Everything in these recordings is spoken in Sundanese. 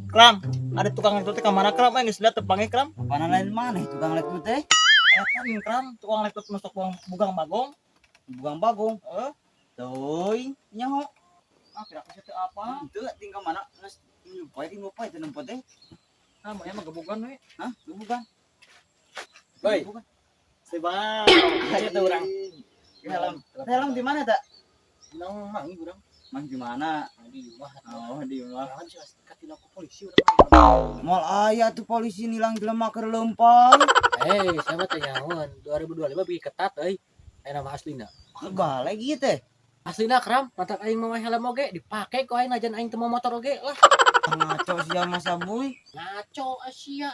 Kram, ada tukang itu teh ka mana Kram? Aing geus lihat tepangnya Kram. Apaan lain maneh tukang lektut teh? Eta nih Kram, tukang lektut masuk bugang bagong. Bugang bagong. Heeh. Teuing, nyaho. Ah, kira teu apa? Teu tinggal mana geus nyupai di ngupai teu nempo teh. Ah, mah emang gebugan we. Hah? Gebugan. Oi. Gebugan. Sebab, kitu urang. Helm. Helm di mana tak? Nang mangi urang. Mang di mana? Di imah. Oh, di imah. Urang bisa katina ku polisi urang. Moal aya tuh polisi nilang jelema keur leumpang. Eh, siapa teh nyahoan 2025 bikin ketat euy. Aya nama aslina. Balik ieu teh. Aslina Kram, matak aing mah helm oge dipake ku aing najan aing teu mau motor oge lah. Ngaco sia Mas Abuy. Ngaco asia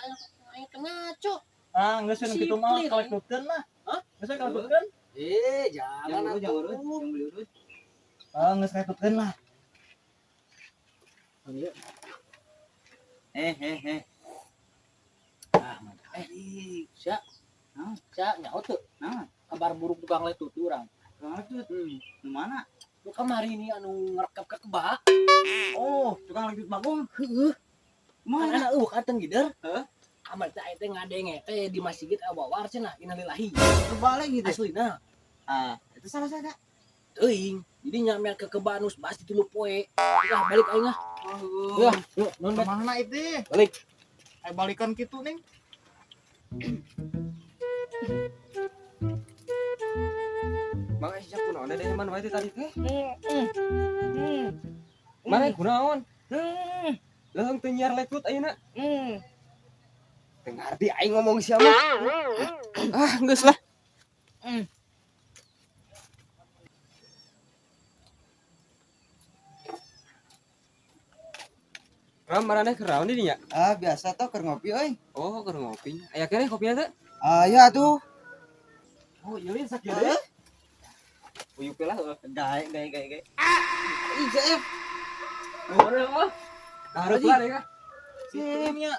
aing teh ngaco. Ah, geus nu kitu mah Disiplin. kalektutkeun lah. Hah? Geus we kalektutkeun. Eh, jangan Jangan jangan urut, atuh. jangan beli urut. Ah, geus kalektutkeun lah. Ieu. Eh, eh, eh. Ah, mantap. Eh, sia. Hah? Sia nyaho teu? Nah, Kabar buruk tukang lektut urang. tukang lektut. Di mana? Lu kamari ini anu ngerekap ke keba. Oh, tukang lektut bagong. Heeh. Mana? Mana eueuh kan teu gider. Heuh. Kamar teh aing teh ngadenge teh di masjid awawar cenah innalillahi. Terbalik gitu. Aslina. Ah, itu salah saya kak. Teuing. Jadi nyamean ke keba anu bas di tilu poe. Udah balik aing ah. Oh, Udah, yuk, nun bet. Kemana itu? Balik. Ayo balikan kitu ning. Bang Aisyah kunaon ada di mana wae teh tadi teh? Mana kunaon? Leuheung teu nyiar lektut ayeuna. Teu ngarti aing ngomong sia mah. Ah, geus lah. Ram maraneh keur naon di dinya? Ah, biasa toh keur ngopi euy. Oh, keur ngopi. Aya keneh kopina teh? Ah, ya tuh. Oh, ieu we sakieu deui. Uyuk lah heuh. Gae, gae, gae, gae. Ih, Jeff. Nuhun heuh. Hareup lah deh kah. Sip. Nya.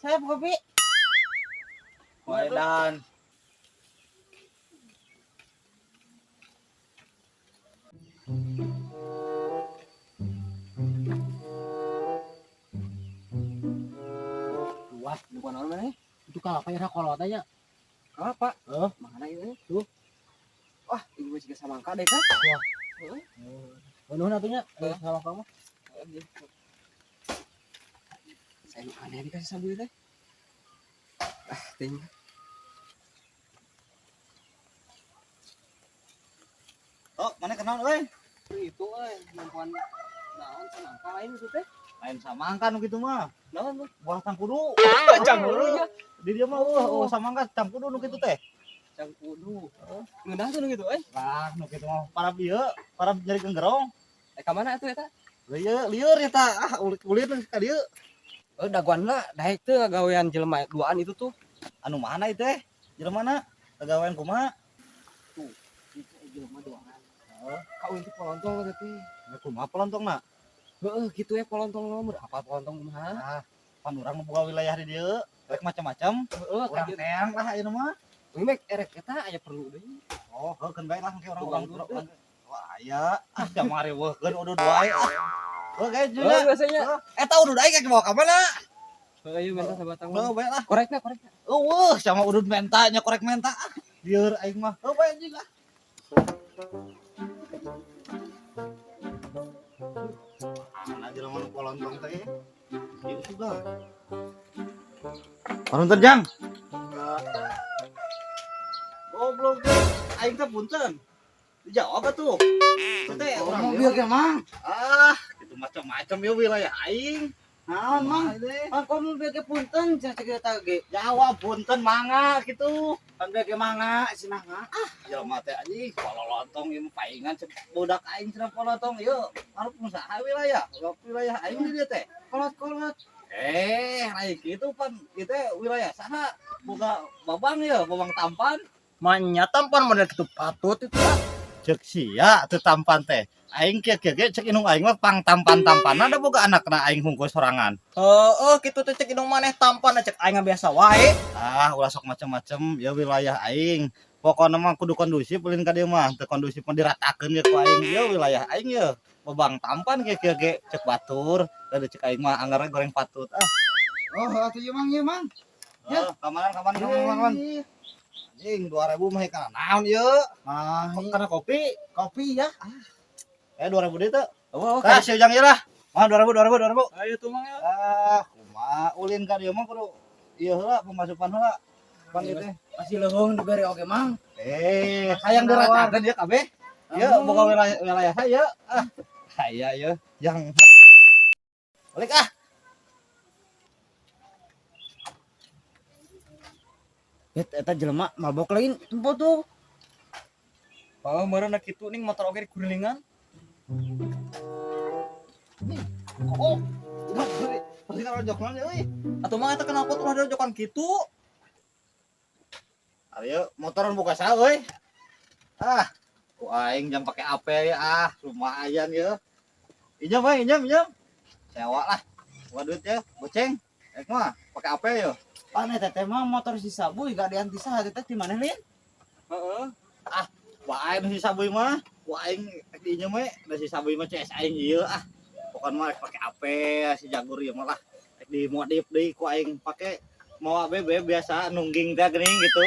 Saya kopi. Wedan. Luas. Bukan naon maneh? Itu kalapa ya kolot nya. Kalapa? Heuh. Mana ieu? Tuh. Wah, ieu mah siga samangka deh kah. Wah. Heuh. Nuhun atuh nya. Sama kamu. Saya nu aneh dikasih sabu teh. Ah, ting. Oh, mana kenal euy? Itu euy, nempoan naon samangka lain itu teh. Lain samangka nu kitu mah. Naon tuh? Buah tangkudu. Cangkudu nya. Di dia mah eueuh samangka tangkudu nu kitu teh. Cangkudu. Ngeunah tuh nu kitu euy. Lah, nu kitu mah para bieu, para nyari genggerong. Eh ka mana atuh eta? Lieur, lieur eta. Ah, ulit-ulit ka dieu. Oh, daguan lah, daek teu ngagawean jelema duaan itu tuh. Anu mana itu teh? Jelema mana? Pagawean kumaha? Tuh, itu jelema duaan. Heeh. Kau itu polontong teh teh. Ya kumaha polontongna? Heeh, kitu ya polontong nomor. Apa polontong kumaha? Ah, pan urang mah boga wilayah di dieu, rek macam-macam. Heeh, Urang teang lah ayeuna mah. Ini mek erek eta aya perlu deui. Oh, heuh keun bae lah engke urang-urang Tukang urang. Wah, aya. Ah, kamari weuhkeun udud wae. Heuh, guys, Heuh, juga. biasanya. Eta udud aing ka bawa ka mana? Heuh, ieu menta sabatang. Heuh, bae lah. Korekna, korekna. Eueuh, sama udud menta nya korek menta. Ah, lieur aing mah. Heuh, bae anjing ah. Mana jelema nu polontong teh? Ieu juga. Panunten Jang. Goblok teh. Aing teh punten. Dijawab atuh. Teh urang Mobil ge, Mang. Ah, itu macam-macam ya wilayah aing. Naon, Mang? Kumaha Mang kok mobil ge punten cenah cek eta ge. Jawab punten mangga gitu. Pan ge mangga cenah mah. Ah, jelema teh anjing polontong ieu mah paingan cek budak aing cenah polontong ieu. Anu pengusaha wilayah, wilayah aing di dieu teh. Kolot-kolot. Eh, lain kitu pan ieu teh wilayah saha? Boga babang ya, babang tampan. Manya tampan model kitu patut itu ah. Cek sia teu tampan teh. Aing kieu kieu ge cek indung aing mah pang tampan-tampana da boga anakna aing hungkul sorangan. Heeh, kitu teh cek indung maneh tampan cek aing biasa wae. Ah, ulah sok macem-macem ya wilayah aing. Pokona mah kudu kondusif ulin ka dieu mah, teu kondusif mah diratakeun ge ku aing ieu wilayah aing ye. Babang tampan kieu kieu ge cek batur, da cek aing mah anggarna goreng patut ah. Oh, atuh ieu Mang, ieu Mang. Ya, kamanan kamanan kamanan kamanan. Anjing 2000 mah kana naon ieu? Ah, Kana kopi. kopi ya. Eh 2000 deui teu. Oh, Tah si Ujang ieu lah. Mah 2000 2000 2000. Ayo tuh Mang ya. Ah, kumaha ulin ka dieu mah kudu ieu heula pemasukan heula. Pan ieu teh. Masih leuheung dibere oge Mang. Eh, hayang diratakeun ieu kabeh. Ieu boga wilayah wilayah ieu. Ah, haya ieu yang balik ah. Bet eta jelema mabok lain tempo tuh. Oh, meureun na kitu ning motor oge dikurilingan. Oh, pasti kan rojok naon euy. Atuh Mang eta kenapa tuh ada jokan kitu? Ayo motoran buka sah euy. Ah, ku aing jam pakai AP ya ah, lumayan ya. Injam we, injam, injam. Sewa lah. Gua duit ya, goceng. Rek mah pakai AP ya. Pan eta teh mah motor si Sabuy gak dianti saha teh di mana lin? Heeh. Wah, aing si Sabuy mah, ku aing rek diinjem we, da si Sabuy mah CS aing ieu ah. Pokon mah rek pake AP si Jagur ieu mah lah. Rek dimodif deui ku aing pake mawa BB biasa nungging teh geuning gitu.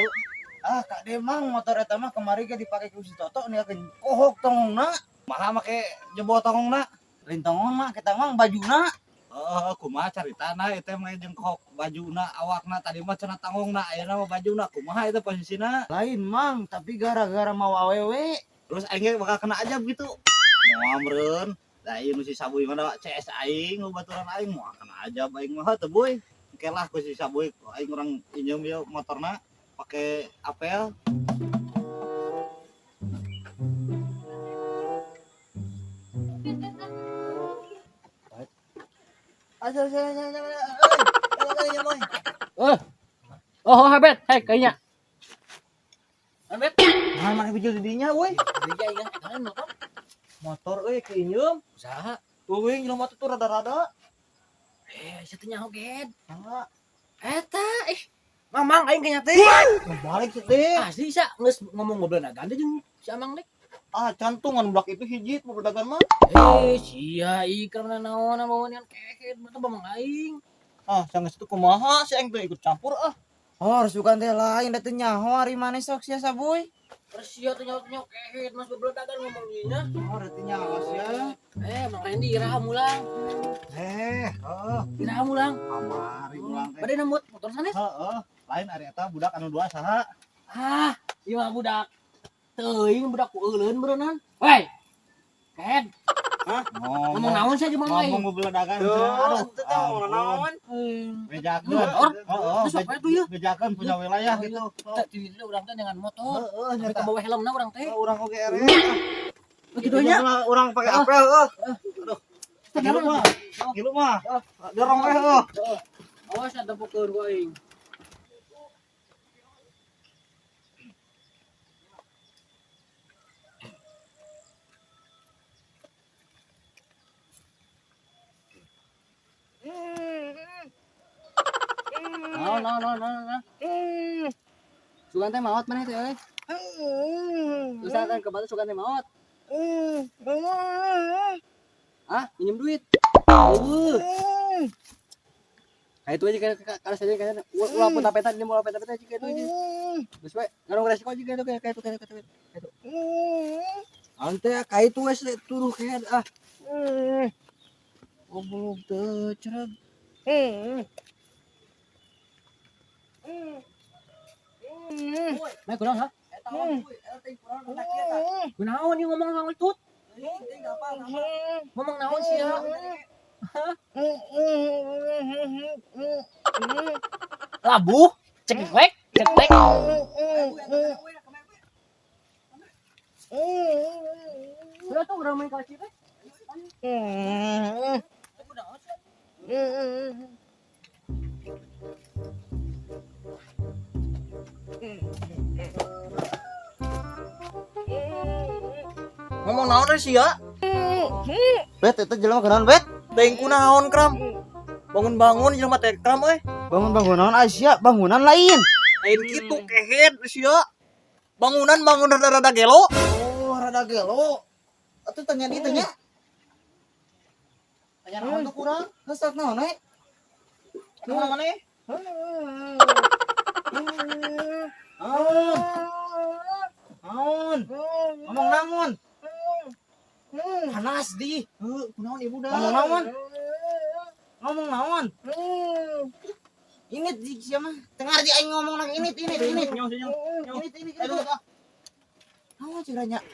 Ah, Kak Demang motor eta mah kemari ge dipake ku si Toto nih akan kohok tongongna. Maha make jebol tongongna. Lain tongongna kita mang bajuna. Heeh, kumaha caritana ieu teh mah jeung kohok bajuna awakna tadi mah cenah tangongna ayeuna mah bajuna kumaha itu posisina. Lain Mang, tapi gara-gara mau awewe. Terus aing ge bakal kena ajab gitu. Moal meureun. Da ieu nu si Sabuy mah da CS aing baturan aing moal kena ajab aing mah teu boy. Engke lah ku si Sabuy aing urang injem ieu motorna pake apel. Asal asal asal asal. Oh. Oh, habet, hei kayaknya. Habet. Nah, make bijil di dinya euy. Iya, iya, kan motor. Motor euy keinjem. Usaha. Tuh euy jelema tuh rada-rada. Eh, sia teh nyaho ged. Mangga. Eta, ih. Mamang aing kayaknya teh. Balik sih teh. Asli sia geus ngomong ngobrol ganda jeung si Amang dek. Ah, cantungan blak itu hiji bebeledagan mah. Eh, sia ikram naon bawa kehet mah mamang aing. Ah, sanggeus itu kumaha si aing teh ikut campur ah. Oh, sugan teh lain da teu nyaho ari maneh sok sia Sabuy. Terus sia teh nyaho nyaho kehet mas bebeledagan ngomong dinya. Oh, da teu nyaho sia. Eh, Mang Randy iraha mulang. Eh, heeh, Iraha mulang. kamari ulang teh. Bade nembut motor sanes. Heeh, lain ari eta budak anu dua saha? Ah, ieu mah budak teuing budak ku euleun beureunan. Woi. Kehet, ngomong naon sia jeung Mang aing? Ngomong bebeledagan. Tuh, Aduh, itu teh ngomong naon? Eh, Bejakeun. Motor? Heeh, Terus apa itu ya? bejakeun punya wilayah gitu. Teh di dieu urang teh dengan motor. Heeh, Tapi nyata. ke bawah helmna urang teh. Urang oge ere. Begitu nya. Urang pake apel heuh. Aduh. Gilu mah. Gilu mah. Dorong we heuh. Awas ada pokeun ku aing. Naon naon naon naon naon. Sugan teh maot maneh teh euy. Usahakan ke batu sugan teh maot. Ah, minjem duit. Eueuh. Kayak itu aja kayak kalau saja kayak ulah pun tapetan ini mau peta-peta juga itu aja. Terus we ngarung resiko juga itu kayak itu kayak itu kayak itu. Ante kayak itu wes turuh kayak ah. Goblok teu cereg. Mai kunaon ha? Kunaon ieu ngomong ngomong tut? Ngomong naon sia? Labuh, ceklek, ceklek. Udah tuh urang main kalci teh. Ngomong naon euy sia? Bet eta jelema kunaon bet? Teuing kunaon Kram? Bangun-bangun jelema teh Kram euy. Bangun-bangun naon sia bangunan lain. Lain kitu kehet sia. Bangunan bangun rada-rada gelo. Oh, rada gelo. Atuh tanya di tanya. Aya naon tuh kurang? Heuh, naon we? Kumaha maneh? Naon? Naon? Ngomong naon? Panas di. Heuh, kunaon ibu dah? Ngomong naon? Ngomong naon? Init di sia mah. Tengah di aing ngomong nang init init init. Nyo, nyo. Init init. Aduh, init. Naon curahnya?